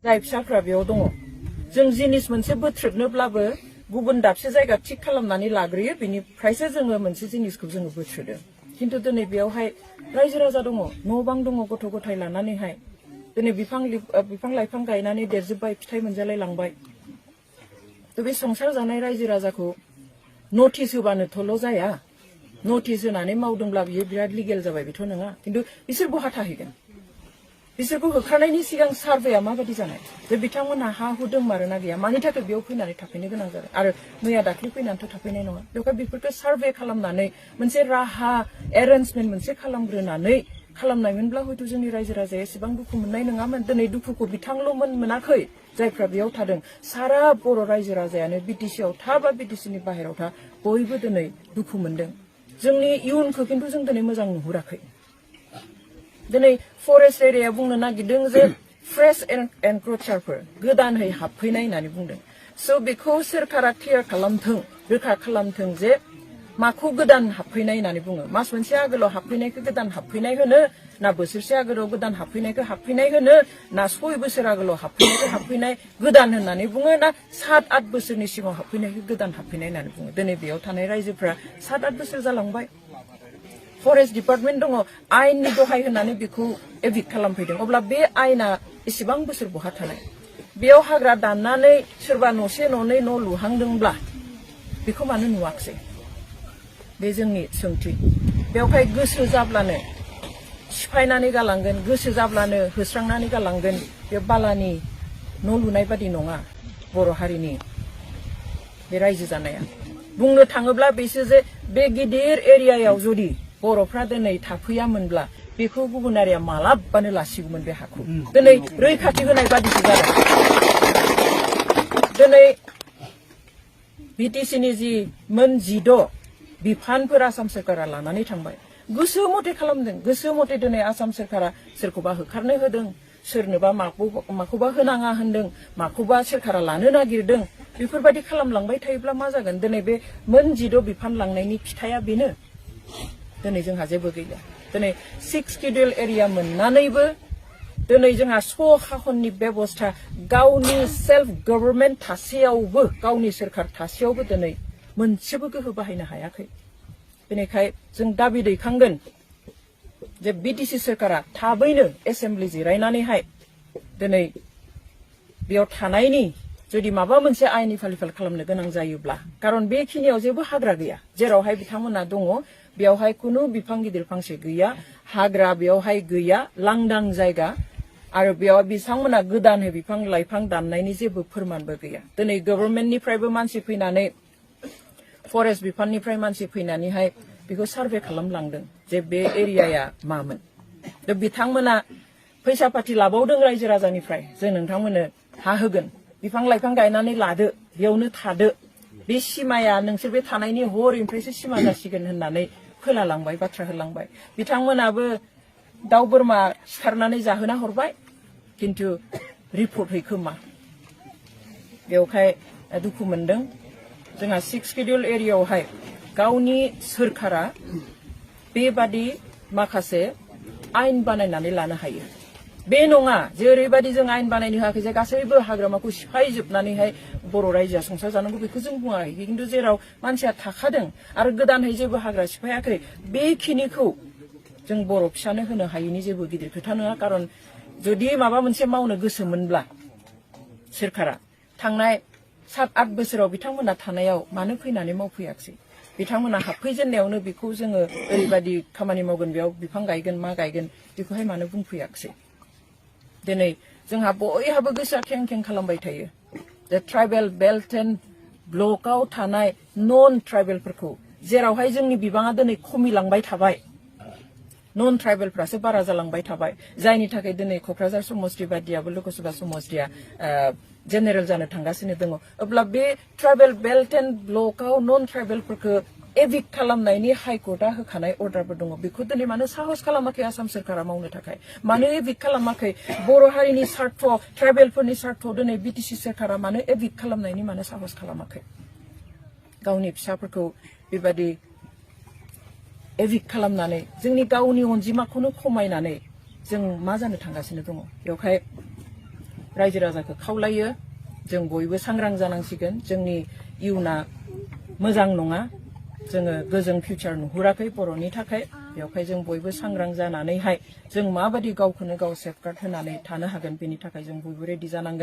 जाय फिसाफ्रा बेयाव दङ जों जिनिस मोनसे बोथ्रोदनोब्लाबो गुबुन दाबसे जायगा थिक खालामनानै लाग्रोयो बेनिफ्रायसो जोङो मोनसे जिनिसखौ जोङो बोथ्रोदो खिन्थु दिनै बेयावहाय रायजो राजा दङ न' बां दङ गथ' गथाय लानानैहाय दिनै बिफां लाइफां गायनानै देरजोब्बाय फिथाइ मोनजालाय लांबाय थ' बे संसार जानाय रायजो राजाखौ नटिस होबानोथ'ल' जाया नटिस होनानै मावदोंब्ला बियो बिराद लिगेल जाबाय बेथ' नङा खिन्थु बिसोर बहा थाहैगोन बिसोरखौ होखारनायनि सिगां सार्भेया माबायदि जानाय जे बिथांमोनहा हा हु दंमारोना गैया मानि थाखाय बेयाव फैनानै थाफैनो गोनां जादों आरो मैया दाख्लै फैनानैथ' थाफैनाय नङा बेवहाय बेफोरखौ सार्भे खालामनानै मोनसे राहा एरेन्जमेन्ट मोनसे खालामनायमोनब्ला हयथ' जोंनि रायजो राजाया एसेबां दुखु मोननाय नङामोन दिनै दुखुखौ बिथांल' मोनाखै जायफ्रा बेयाव थादों सारा बर' रायजो राजायानो बिटिसिआव था बा बिटिसिनि बाहेराव था बयबो दिनै दुखु मोनदों जोंनि इयुनखौ खिन्थु जों दिनै मोजां नुहुराखै दिनै फरेस्ट एरिया बुंनो नागिरदों जे फ्रेश एनक्रोचारफोर गोदानहै हाबफैनाय होननानै बुंदों स' बेखौ सोरखारा क्लियार खालामथों रोखा खालामथों जे माखौ गोदान हाबफैनाय होननानै बुङो मास मोनसे आगोलाव हाबफैनायखौ गोदान हाबफैनाय होनो ना बोसोरसे आगोलाव गोदान हाबफैनायखौ हाबफैनाय होनो ना 6 बोसोर आगोलाव हाबफैनायखौ हाबफैनाय गोदान होननानै बुङो ना 7-8 बोसोरनि सिगाङाव हाबफैनायखौ गोदान हाबफैनाय होननानै बुङो दिनै बेयाव थानाय रायजोफ्रा 7-8 बोसोर जालांबाय फरेस्ट डिपार्टमेन्ट दङ आयेननि दहाय होननानै बेखौ एभिक्ट खालामफैदों अब्ला बे आयेना एसेबां बोसोर बहा थानाय बेयाव हाग्रा दाननानै सोरबा न'से न'नै न' लुहांदोंब्ला बेखौ मानो नुवाखसै बे जोंनि सोंथि बेवहाय गोसो जाब्लानो सिफायनानै गालांगोन गोसो जाब्लानो होस्रांनानै गालांगोन बे बालानि न' लुनाय बादि नङा बर' हारिनि बे रायजो जानाया बुंनो थाङोब्ला बेसो जे बे गिदिर एरियायाव जुदि बर'फ्रा दिनै थाफैयामोनब्ला बेखौ गुबुन हारिया मालाबानो लासिगौमोन बे हाखौ दिनै रैखाथि होनाय बादिसो जादों दिनै बिटिसिनि जि मोन 16 बिफानफोर आसाम सोरखारा लानानै थांबाय गोसो मथे खालामदों गोसो मथे दिनै आसाम सोरखारा सोरखौबा होखारनो होदों सोरनोबा माखौबा होनाङा होनदों माखौबा सोरखारा लानो नागिरदों बेफोरबायदि खालामलांबाय थायोब्ला मा जागोन दिनै बे मोन 16 बिफान लांनायनि फिथाइया बेनो दिनै जोंहा जेबो गैया दिनै 6 स्केड्युल एरिया मोननानैबो दिनै जोंहा स-शासननि बेबस्था गावनि सेल्फ गभर्नमेन्ट थासेयावबो गावनि सोरखार थासेयावबो दिनै मोनसेबो गोहो बाहायनो हायाखै बेनिखाय जों दाबि दैखांगोन जे बिटिसि सोरखारा थाबैनो एसेम्ब्लि जिरायनानैहाय दिनै बेयाव थानायनि जुदि माबा मोनसे आयेननि फालिफाल खालामनो गोनां जायोब्ला खारन बेखिनियाव जेबो हाग्रा गैया जेरावहाय बिथांमोना दङ बेयावहाय खुनु बिफां गिदिर फांसे गैया हाग्रा बेयावहाय गैया लांदां जायगा आरो बेयाव बिथांमोना गोदानै बिफां लाइफां दाननायनि जेबो फोरमानबो गैया दिनै गभर्नमेन्टनिफ्रायबो मानसि फैनानै फरेस्ट बिफाननिफ्राय मानसि फैनानैहाय बेखौ सार्भे खालामलांदों जे बे एरियाया मामोन बिथांमोना फैसा पाति लाबावदों रायजो राजानिफ्राय जों नोंथांमोननो हा होगोन बिफां लाइफां गायनानै लादो बेयावनो थादो बे सिमाया नोंसोर बे थानायनि हरनिफ्रायसो सिमा जासिगोन होननानै फोलालांबाय बाथ्रा होलांबाय बिथांमोनाबो दाउ बोरमा सिथारनानै जाहोना हरबाय किन्तु रिपर्ट हैखोमा बेवहाय दुखु मोनदों जोंहा 6 स्केड्युल एरियायावहाय गावनि सोरखारा बेबादि माखासे आयेन बानायनानै लानो हायो बे नङा जे ओरैबायदि जों आयेन बानायनो होआखै जे गासैबो हाग्रामाखौ सिफायजोबनानैहाय बर' रायजोआ संसार जानांगौ बेखौ जों बुङाखै किन्तु जेराव मानसिया थाखादों आरो गोदानहै जेबो हाग्रा सिफायाखै बेखिनिखौ जों बर' फिसानो होनो हायैनि जेबो गिदिर खोथा नङा खारन जुदि माबा मोनसे मावनो गोसोमोनब्ला सोरखारा थांनाय 7-8 बोसोराव बिथांमोना थानायाव मानो फैनानै मावफैयाखै बिथांमोना हाबफैजेननायावनो बेखौ जोङो ओरैबायदि खामानि मावगोन बेयाव बिफां गायगोन मा गायगोन बेखौहाय मानो बुंफैयाखै दिनै जोंहा बयहाबो गोसोआ खें खें खालामबाय थायो जे ट्राइबेल बेल्ट एन्ड ब्लकआव थानाय नन ट्राइबेलफोरखौ जेरावहाय जोंनि बिबाङा दिनै खमिलांबाय थाबाय नन ट्राइबेलफ्रासो बारा जालांबाय थाबाय जायनि थाखाय दिनै क'क्राझार समष्टि बादियाबो लोकसभा समष्टिया जेनेरेल जानो थांगासिनो दङ अब्ला बे ट्राइबेल बेल्ट एन्ड ब्लकआव नन ट्राइबेलफोरखौ एभिक्ट खालामनायनि हाइकर्टआ होखानाय अर्डारबो दङ बेखौ दिनै मानो साहस खालामाखै आसाम सोरखारा मावनो थाखाय मानो एभिक्ट खालामाखै बर' हारिनि स्वार्थ ट्राइबेलफोरनि स्वार्थ दिनै बिटिसि सोरखारा मानो एभिक्ट खालामनायनि मानो साहस खालामाखै गावनि फिसाफोरखौ बेबादि एभिक्ट खालामनानै जोंनि गावनि अनजिमाखौनो खमायनानै जों मा जानो थांगासिनो दङ बेवहाय रायजो राजाखौ खावलायो जों बयबो सांग्रां जानांसिगोन जोंनि इयुना मोजां नङा जोङो गोजों फिउचार नुहुराखै बर'नि थाखाय बेवहाय जों बयबो सांग्रां जानानैहाय जों माबायदि गावखौनो गाव सेफगार्ड होनानै थानो हागोन बेनि थाखाय जों बयबो रेडि जानांगोन